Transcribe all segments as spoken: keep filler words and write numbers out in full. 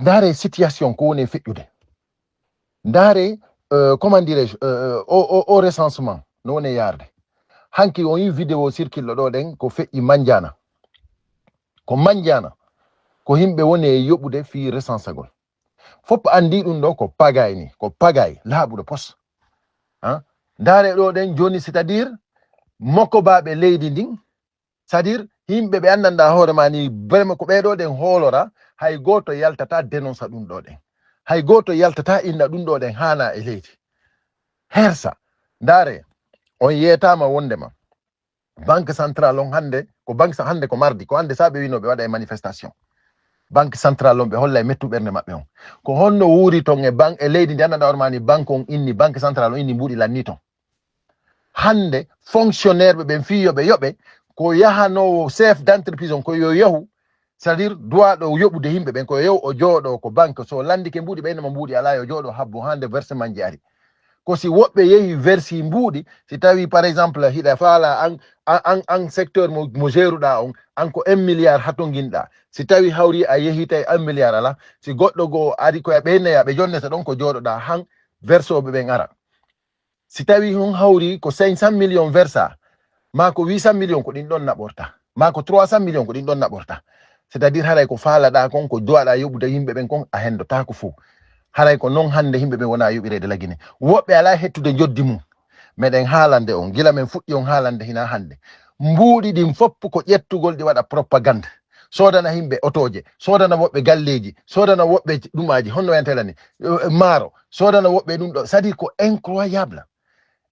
Ndaare situation ko woni e feƴƴude. Ndaare, euh, comment dirais-je, euh, o, o, o recensement no woni e yaarde. Hanki on yi vidéo circule ɗo ɗen ko feƴƴi Manjana. Ko Manjana. Ko yimɓe woni e yoɓude fii recensagol. Fop anndi ɗum ɗo ko pagaay ni, ko pagaay laaɓuɗo pos. Hein? Ndaare ɗo ɗen jooni, c'est-à-dire, mokobaaɓe leydi ndin, c'est-à-dire, yimɓe ɓe anndanɗaa hoore ma ni, vraiment ko ɓee ɗo ɗen hoolora, hay gooto yaltata dénonce ɗum ɗo ɗen. Hay gooto yaltata inna ɗum ɗo ɗen haana e leydi. Hersa, ndaare, on yeetaama wondema Banque Centrale on hannde, ko banque sa-, hannde ko mardi, ko hannde sa ɓe wino ɓe waɗa e manifestation. Banque Centrale on ɓe holla e mettu ɓernde maɓɓe on. Ko honno wuuri ton e ban-, e leydi ndi anndanɗaa hoore ma ni banque on inni, Banque Centrale on inni mbuuɗi lanni ton. Hannde fonctionnaire ɓe ɓen fii yo ɓe yoɓe, ko yahanoowo chef d'entreprise on ko yo yahu, c'est-à-dire duwaaɗo yoɓude yimɓe ɓen ko yo yahu o jooɗo ko banque, so landike mbuuɗi ɓeyna mo mbuuɗi alaa, yo jooɗo habbo haa nde versement ji ari. Ko si woɓɓe yehi versi mbuuɗi, si tawi par exemple hiɗa faala an, an, an, an secteur mo, mo géruɗaa on, an ko un milliard hatonginɗaa. Si tawi hawri a yehi tawi un milliard alaa, si goɗɗo goo ari ko e ɓeyna ya ɓe jonnete ɗon ko jooɗoɗaa han versooɓe ɓen ara. Si tawi on hawri ko cinq cent millions versa, maa ko huit cent millions ko ɗin ɗon naɓorta, maa ko trois cent millions ko ɗin ɗon naɓorta. C'est-à-dire haray ko faalaɗaa kon, ko duwaɗaa yoɓude yimɓe ɓen kon, a hendotaako fow. Haray ko non hannde yimɓe ɓen wona yoɓireede Lagine. Woɓɓe alaa hettude njoddi mum. Meɗen haalande on, gila men fuɗɗi on haalande hinaa hannde. Mbuuɗi ɗin fof ko ƴettugol ɗi waɗa propagande. Soodana yimɓe otooje, soodana woɓɓe galleeji, soodana woɓɓe ɗumaaji, honno wiyantee lan ni? Eh, maaro, soodana woɓɓe ɗum ɗo. C'est-à-dire ko incroyable.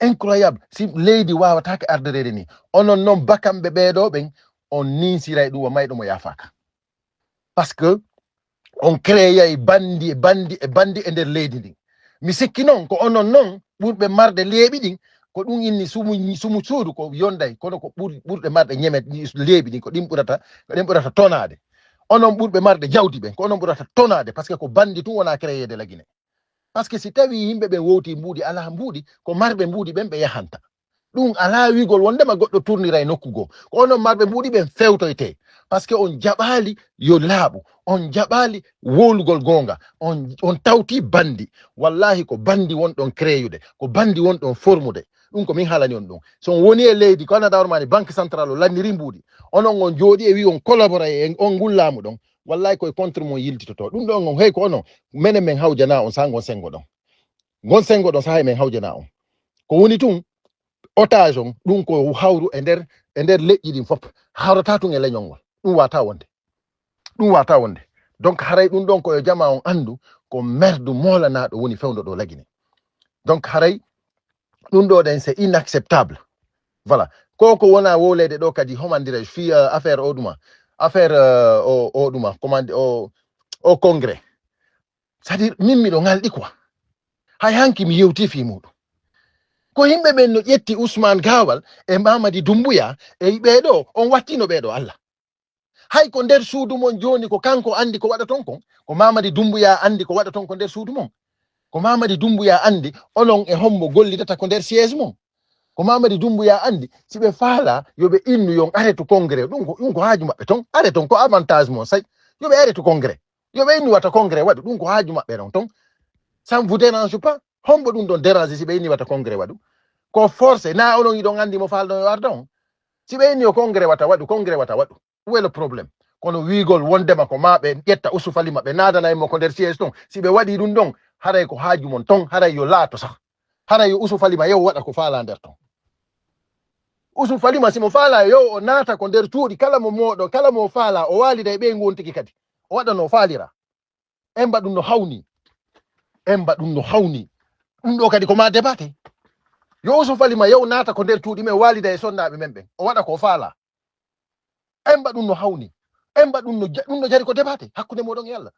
Incroyable. Si leydi waawataake ardoreede ni. Onon non bakamɓe ɓee ɗoo ɓen, on ninsiray ɗum o mayɗo mo yaafaaka. Parce que on créeyay bandi e bandi e bandi e nder leydi ndin. Mi sikki non ko onon non ɓurɓe marde leeɓi ɗin, ko ɗum inni sumu, sumu suudu ko yonday, kono ko ɓur-, ɓurɓe marde ñeme leeɓi ɗin, ko ɗin ɓurata, ko ɗin ɓurata tonaade. Onon ɓurɓe marde jawdi ɓen, ko onon ɓurata tonaade, parce que ko bandi tun wona créeyeede Lagine. Parce que si tawi yimɓe ɓen wowti mbuuɗi, alaa mbuuɗi, ko marɓe mbuuɗi ɓen ɓe yahanta. Ɗum alaa wiigol wondema goɗɗo tourniray nokku goo. Ko onon marɓe mbuuɗi ɓen fewtoytee. Parce que on jaɓaali yo laaɓu. On jaɓaali wowlugol goonga. On, on tawti bandi. Wallahi ko bandi wonɗon créeyude. Ko bandi wonɗon formude. Ɗum ko min haalani on ɗum. So on woni e leydi, ko anndaa hoore maa ni Banque Centrale o lanniri mbuuɗi. Onon on jooɗi e wi on collaboray e on ngul laamu ɗon. Wallahi koye contre mon yiltitotoo. Ɗum ɗon on hey ko onon. Menen men hawjanaa on saha ngon senngo ɗon. Ngon senngo ɗon saha men hawjanaa on. Ko woni tun, otage on, ɗum ko hawru e nder, e nder leƴƴi ɗin fof. Hawrata tun e leñol ngol. Ɗum waata wonde. Ɗum waata wonde. Donc haray ɗum ɗon ko yo jamaa on anndu ko merdu moolanaaɗo woni fewndo ɗo Lagine. Donc haray ɗum ɗo ɗen c'est inacceptable. Voilà. Ko ko wona wowleede ɗo kadi homandire fii, euh, affaire o ɗuma. Affaire, euh, o, o ɗuma. Comment, o, o congrès. C'est-à-dire, min miɗo ŋalɗi quoi. Hay hanki mi yewti fii muɗum. Ko yimɓe ɓen no ƴetti Ousmane Gawal e Mamadi Doumbouya e ɓee ɗo, on wattino ɓee ɗo Allah. Hay ko nder suudu mon jooni ko kanko anndi ko waɗaton kon, ko Mamadi Doumbouya anndi ko waɗaton ko nder suudu mon. Ko Mamadi Doumbouya anndi onon e hombo gollidata ko nder siège mon. Ko Mamadi Doumbouya anndi si ɓe faala yo ɓe innu yon arrêtu congrès. Ɗum ko, ɗum ko haaju maɓɓe ton. Arrêtu on ko avantage mon say. Yo ɓe arrêtu congrès. Yo ɓe innu wata congrès waɗu. Ɗum ko haaju maɓɓe ɗon ton. Ça ne vous dérange pas. Hombo ɗum ɗon dérange si ɓe inni wata congrès waɗu? Ko forcé. Na onon iɗon anndi mo faalɗon yo arda on. Si ɓe inni yo congrès wata waɗu, congrès wata waɗu. Où est le problème? Kono wiigol wondema ko maa ɓe ƴetta Oussouf Alima ɓe naadana en mo ko nder siège ton. Si ɓe waɗi ɗum ɗon, haray ko haaju mon ton, haray yo laato sah. Haray yo Oussouf Alima yo waɗa ko faalaa nder ton. Oussouf Alima si mo faalaa yo o naata ko nder cuuɗi kala mo mooɗo, kala mo faalaa, o waalida e ɓeyngu on tigi kadi. O waɗa no faalira. Emba ɗum no hawni. Emba ɗum no hawni. Ɗum ɗo kadi ko maa debate. Yo Oussouf Alima yo naata ko nder cuuɗi men waalida e sonnaaɓe men ɓen. O waɗa ko faalaa. Emba ɗum no hawni. Emba ɗum no ja-, ɗum no jari ko debate hakkunde mooɗon e Allah.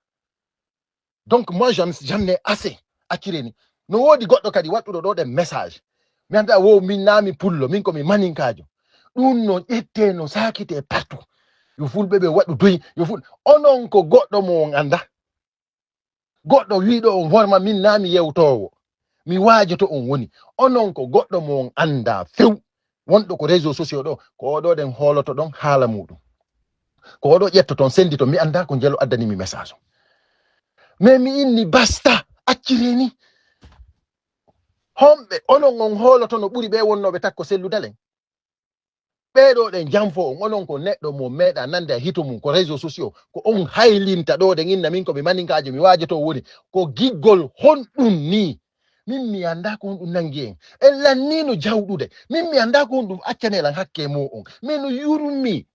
Donc moi j'en, j'en ai assez. Accireni. No woodi goɗɗo kadi waɗɗuɗo ɗo ɗen message. Mi anndaa wo min naa mi pullo, min ko mi maninkaajo. Ɗum no ƴettee, no saakitee partout. Yo fulɓe ɓe waɗu doyi, yo ful-, onon ko goɗɗo mo on anndaa. Goɗɗo wiiɗo on worma min naa mi yewtoowo. Mi waajoto on woni. Onon ko goɗɗo mo on anndaa few. Wonɗo ko réseaux sociaux ɗo, ko oɗo ɗen hooloto ɗon haala muɗum. Ko oɗo ƴettoton senndito, mi anndaa ko njelo addani mi message o. Mais mi inni basta, acciree ni. Homɓe onon on hoolotono ɓuri ɓe wonnooɓe takko sellu dalen? Ɓeeɗo ɗen janfo on, onon ko neɗɗo mo meeɗa nande e hito mum ko réseaux sociaux, ko on haylinta ɗo ɗen inna min ko mi maninkaajo, mi waajoto woni. Ko giggol honɗum ni? Min mi annda ko honɗum nangi en. En lannino jawɗude. Min mi annda ko honɗum accane lan hakke mo on. Min no yurmi.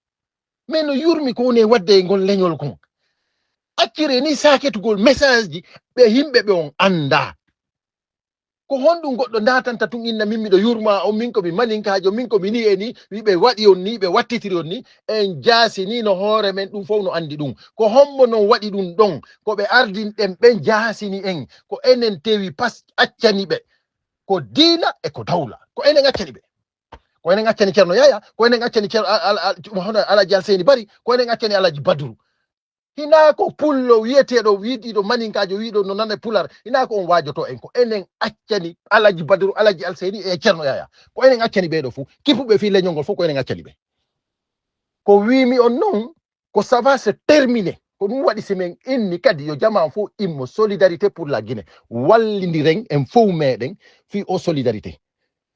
Min no yurmi ko woni e wadde e ngol leñol kon. Accire ni saketugol message ji ɓe yimɓe ɓe on annda. Ko honɗum goɗɗo natanta tun inna min miɗo yurma on, min ko mi maninkaajo, min ko mi ni e ni, wiɓe waɗi on ni, ɓe wattitiri on ni, en jaasinino hoore men, ɗum fof no anndi ɗum. Ko hombo non waɗi ɗum ɗon? Ko ɓe ardinɗen ɓen jaasini en, ko enen tewi pas accani ɓe. Ko diina e ko dawla, ko enen accani ɓe. Ko enen accani Ceerno Yaya, ko enen accani Ceerno Al-, Al-, Al-, hono Alhaji Alseyni Bari, ko enen accani Alhaji Baduru. Hinaa ko pullo wiyeteeɗo wiidiiɗo maninkaajo wiiɗo no nana pular, hinaa ko on waajoto en, ko enen accani Alhaji Baduru, Alhaji Alseyni e Ceerno Yaya. Ko enen accani ɓeeɗo fof. Kippuɓe fii leñol ngol fof ko enen accani ɓe. Ko wiimi on non, ko ça va se terminer. Ko ɗum waɗi si min inni kadi yo jamaa fof immo, solidarité pour la Guinée. Wallindiren en fof meɗen fii o solidarité.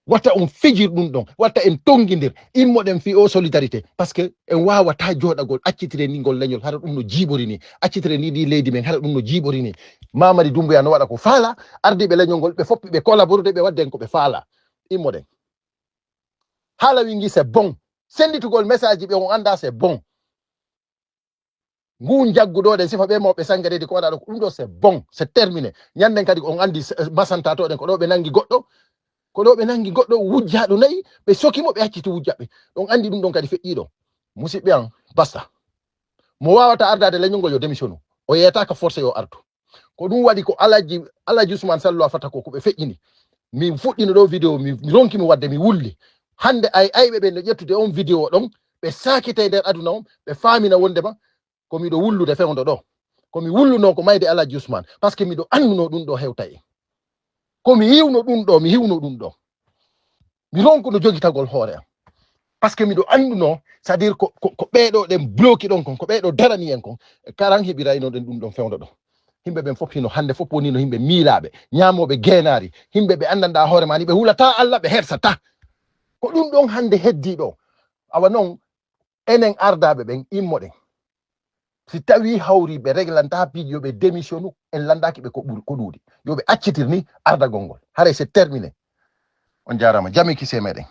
Wata on fijir ɗum ɗon, wata en tongindir, immoɗen fii o solidarité. Parce que en waawata jooɗagol, accitiren ni ngol leñol, hara ɗum no jiiɓori ni. Accitiren ni ɗi leydi men, hara ɗum no jiiɓori ni. Mamadi Doumbouya no waɗa ko faala, ardiiɓe leñol ngol, ɓe fof ɓe collaborude, ɓe waɗden ko ɓe faala. Immoɗen. Haala wingi c'est bon. Sennditugol message ɓe on annda c'est bon. Ngun jagguɗo ɗen sifa ɓe mawɓe sangareeji ko waɗa ɗo, ko ɗum ɗo c'est bon, c'est terminé. Ñanden kadi on anndi s-, masanta to ɗen, ko ɗo ɓe nangi goɗɗo, ko ɗo ɓe nangi goɗɗo wujjaaɗo nayi, ɓe soki mo, ɓe acciti wujjaɓɓe. On anndi ɗum ɗon kadi feƴƴii ɗo. Musidɓe an, basta. Mo waawata ardaade leñol ngol yo démissionu. O yeetaaka forcé yo artu. Ko ɗum waɗi ko Alhaji, Alhaji Ousmane Sallu a fata ko, ko ɓe feƴƴini. Mi fuɗɗino ɗo vidéo, mi, mi ronki mi waɗde, mi wulli. Hannde ay, ayɓe ɓen no ƴettude on vidéo ɗon, ɓe saakitay nder aduna on, ɓe faamina wondema ko miɗo wullude fewndo ɗo. Ko mi wulluno ko mayde Alhaji Ousmane, parce que miɗo annduno ɗum ɗo hewta en. Ko mi yiwno ɗum ɗo, mi hiwno ɗum ɗo. Mi ronkuno jogitagol hoore am. Parce que miɗo annduno, c'est-à-dire ko, ko, ko ɓeeɗo ɗen bloki ɗon kon, ko ɓeeɗo darani en kon, karan heɓirayno ɗen ɗum ɗon fewndo ɗo. Yimɓe ɓen fof hino hannde fof wonino yimɓe miilaaɓe, ñaamooɓe geenaari, yimɓe ɓe anndanɗaa hoore maa ni, ɓe hulata Alla, ɓe hersata. Ko ɗum ɗon hannde heddii ɗo. Awa non, enen ardaaɓe ɓen, immoɗen. Si tawii hawriiɓe reglanta piiji, yo ɓe démissionu, en lanndaaki ɓe ko ɓuri, ko ɗuuɗi. Yo ɓe accitir ni ardagol ngol. Haray c'est terminé. On jaaraama. Jam e kisee meɗen.